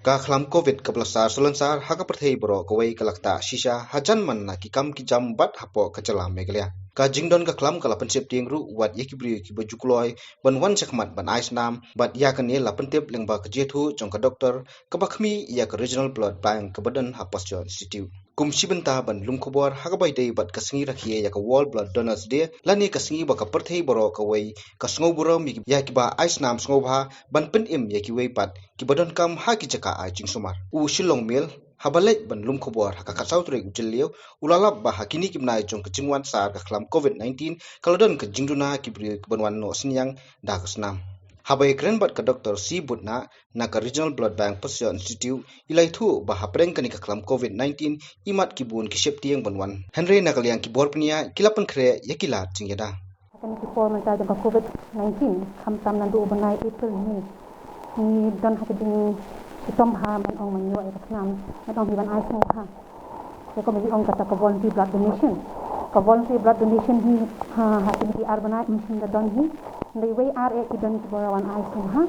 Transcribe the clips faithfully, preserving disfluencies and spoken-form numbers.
Ka khlam Covid kaba la sar salonsar ha ka pyrthei baroh kawei ka la ktah shisha hajan man na ki kam ki jam bad hapoh ka jylla Meghalaya. Ka jingdon ka khlam ka la pynsep tieng ruh wat ïa ki briew kiba ju kloi ban wan shakhmat ban ai snam bad ïa kane la pyntip lyngba ka jingïathuh jong ka doktor kaba khmih ïa ka Regional Blood Bank kaba don ha Pasteur Institute. Kum shi bynta ban lum khubor ha kaba ïadei bad ka sngi rakhe ïa ka World Blood Donors Day lane ka sngi ba ka pyrthei baroh kawei ka sngewburom ïa kiba ai snam sngewbha ban pynim ïa kiwei pat kiba donkam ha ki jaka ai jingsumar. U Shillong Mail haba leit ban lum khubor ha ka khatsaw tarik u Jylliew u la lap ba ha kine ki bnai jong ka jingwan sar ka khlam Covid nineteen ka la don ka jingduna ki briew kiban wan noh synñiang da ka snam. Haba ïakren bad ka doktor C Butna na ka Regional Blood Bank Pasteur Institute, i la ïathuh ba hapdeng kane ka khlam Covid nineteen imat ki bun ki sheptieng ban wan. Hynrei na ka liang ki bor pynïaid ki la pynkhreh ïa ki lad jingïada. Kane ki por mynta jong ka Covid nineteen, khamtam naduh u bnai April, May, ngi don ha ka jingshitom bha ban ong ban ïoh ïa ka snam, ban ong hi ban ai sngewbha. Te kumba ngi ong kata ka voluntary blood donation. Ka voluntary blood donation hi ha, ha kine ki ar bnai ym shym da don hi. Hynrei wei ar eh ki don kiba wan ai sngewbha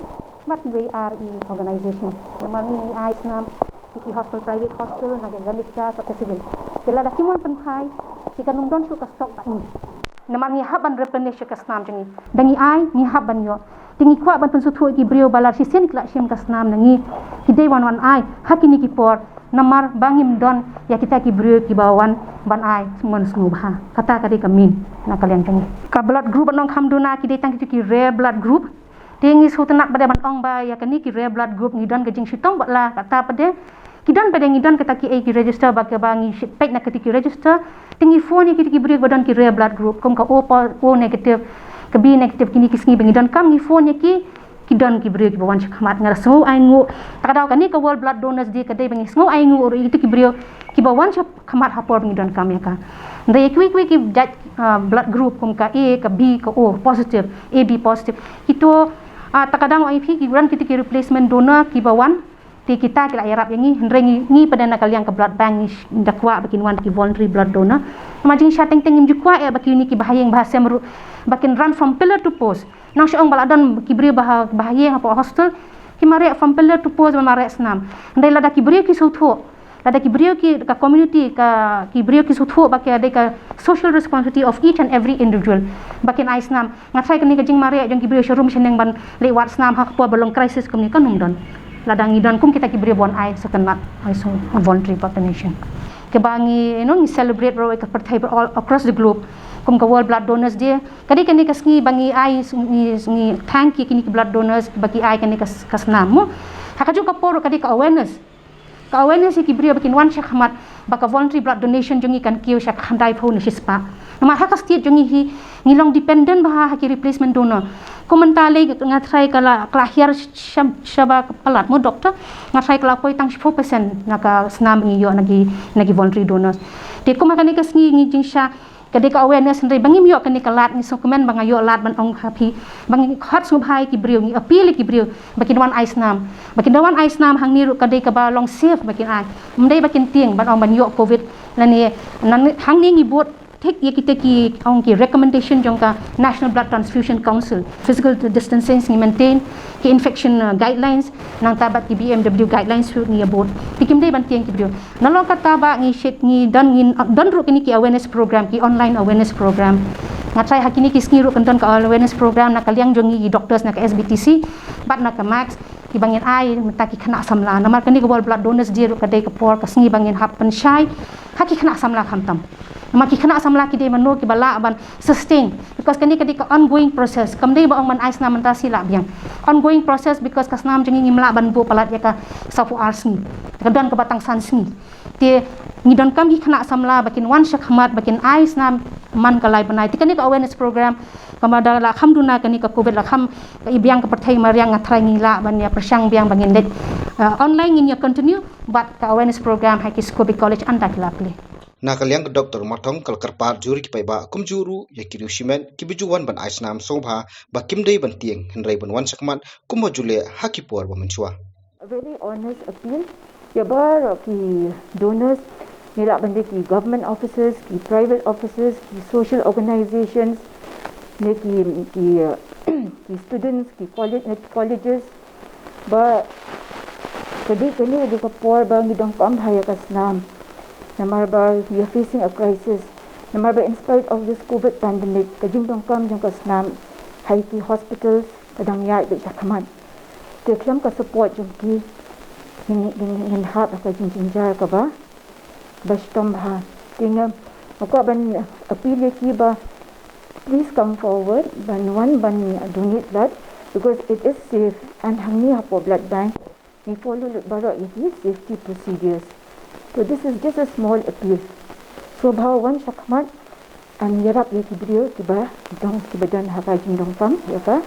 bad wei ar i organization. Namar ngi ai snam ïa ki hostel, private hostel, na ka Ganesh Trust, ka civil. Te lada kim wan pynphai, te kan ym don shuh ka stock bad ngi. Namar ngi hap ban replenish ka snam jong ngi. Da ngi ai, ngi hap ban ïoh. Te ngi kwah ban pynsngewthuh ïa ki briew ba lada shisien ki la shim ka snam na ngi, ki dei wan wan ai ha kine ki por. Namar ba ngim don ïa kita ki briew kiba wan ban ai mon sngewbha. Kata ka dei ka main na ka liang jong ngi. Ka blood group ba nongkham donor ki dei tang kito ki rare blood group. Te ngi sngewtynnat pat ban ong ba ïa kane ki rare blood group ngi don ka jingshitom bad la kata pat de. Ki don pat de, ngi don kata ki, eh, ki register ba kaba ngi shim peit na kata ki register. Te ngi phone ïa kito ki briew ba don ki rare blood group, kum ka O po-, O negative, ka B negative, kine ki sngi ba ngi donkam ngi phone ïa ki, ki don ki briew kiba wan shakhmat. Nga da sngew ainguh. Ta ka daw kane ka World Blood Donors Day ka dei ba ngi sngew ainguh ruh ïa kito ki briew kiba wan shakhmat ha por ba ngi donkam ïa ka. Hynrei ïa kiwei kiwei ki jait, ah, blood group kum ka A, ka B, ka O positive, A B positive, kito, ah, ta ka daw ïa phi ki wan kito ki replacement donor kiba wan. Te kita ki la ïarap ïa ngi, hynrei ngi, ngi pat de na ka liang ka blood bank ngi sh-, da kwah ba kin wan ki voluntary blood donor. Namar jingshisha teng teng ngim ju kwah eh ba kine ki bahaïing bahasem ruh ba kin run from pillar to post. Nang shu ong ba la don ki briew bah-, bahaïing hapoh hostel, ki mareh from pillar to post ban mareh snam. Hynrei lada ki briew ki sngewthuh, lada ki briew ki, ka community, ka, ki briew ki sngewthuh ba ka dei ka social responsibility of each and every individual ba kin ai snam. Nga tharai kane ka jingmareh jong ki briew sharum shaneng ban leit wad snam ha ka por ba long crisis kumne kan ym don. Lada ngi don kum kita ki briew ba wan ai sngewtynnat, ai sngew voluntary blood donation. Kaba ngi, you know, ngi celebrate ruh ka pyrthei ba all across the globe kum ka World Blood Donors Day. Ka dei kane ka sngi ba ngi ai, ngi, ngi thank ïa kine ki blood donors ba ki ai kane ka s-, ka snam mo. Ha kajuh ka por ka dei ka awareness. Ka awareness ïa ki briew ba kin wan shakhmat ba ka voluntary blood donation jong ngi kan kiew sha khyndai phew ne shispah. Namar ha ka state jong ngi hi ngi long dependent bha ha ki replacement donor. Kum mynta lei nga tharai ka la, ka la hiar shab-, shaba ka palat mo doctor. Nga tharai ka la poi tang shiphew percent na ka snam ba ngi ïoh na ki, na ki voluntary donors. Te kum ha kane ka sngi ngi jingshisha ka dei ka awareness, hynrei ba ngim ïoh kane ka lad, ngi sngewkmen ba nga ïoh lad ban ong ha phi ba ngi khot sngewbha ïa ki briew, ngi appeal ïa ki briew ba kin wan ai snam, ba kin da wan ai snam. Hangne ruh ka dei kaba long safe ba kin ai, ym dei ba kin tieng ban ong ban ïoh Covid. Lane, nan, hangne ngi bud thik ïa kita ki, ong ki, recommendation jong ka National Blood Transfusion Council, physical distancing ngi maintain, ki infection, uh, guidelines, nangta bad ki B M W guidelines ruh ngi ïa bud. Te kim dei ban tieng ki briew. Nalor kata ba ngi shit, ngi don, ngi don ruh kine ki awareness program, ki online awareness program. Nga tharai ha kine ki sngi ruh kan don ka awareness program na ka liang jong ngi ki doctors na ka S B T C bad na ka max, kiba ngin ai mynta ki khynnah samla. Namar kane ka World Blood Donors Day ruh ka dei ka por, ka sngi ba ngin hap pynshai ha ki khynnah samla khamtam. Namar ki khynnah samla ki dei mano kiba lah ban sustain, because kane ka dei ka ongoing process. Kam dei ba ong ban ai snam mynta shi lah biang. Ongoing process, because ka snam jong ngi ngim lah ban buh palat ïa ka sawphew ar sngi. Ka don kaba tang san sngi. Te ngi donkam ki khynnah samla ba kin wan shakhmat ba kin ai snam man ka lai bnai. Te kane ka awareness program, kaba da la kham duna kane ka Covid, la kham ka i biang ka pyrthei mariang, nga tharai ngi lah ban ïa pyrshang biang ba ngin leit, uh, online, ngin ïa continue bad ka awareness program ha ki skul, ba ki college ynda ki la plie. Na ka liang ka Doctor Marthong ka la kyrpad jur ïa ki paidbah kumjuh ruh ïa ki riew shimet kiba ju wan ban ai snam sngewbha ba kim dei ban tieng, hynrei ban wan shakhmat kumba ju leh ha ki por ba mynshuwa. A very honest appeal ïa baroh ki donors, ngi lah ban dei ki government officers, ki private officers, ki social organizations, ne ki, ki, uh, ki students, ki college, ne ki colleges, ba Ka dei kane ka dei ka por ba ngi donkam ha ïa ka snam. Namar ba we are facing a crisis. Namar ba in spite of this covid pandemic, ka jingdonkam jong ka snam ha ïa ki hospitals ka dang ïaid beit shakhmat. Te khlem ka support jong ki, ngin, ngin, ngin hap ha ka jingjynjar kaba ba shitom bha. Te nga, nga kwah ban appeal ïa ki ba please come forward ban wan ban donate blood, because it is safe, and hangne hapoh blood bank ngi follow lut baroh ïa ki safety procedures. So this is just a small appeal. So bha wan shakhmat and ïarap ïa ki briew kiba don, kiba don ha ka jingdonkam ïa ka.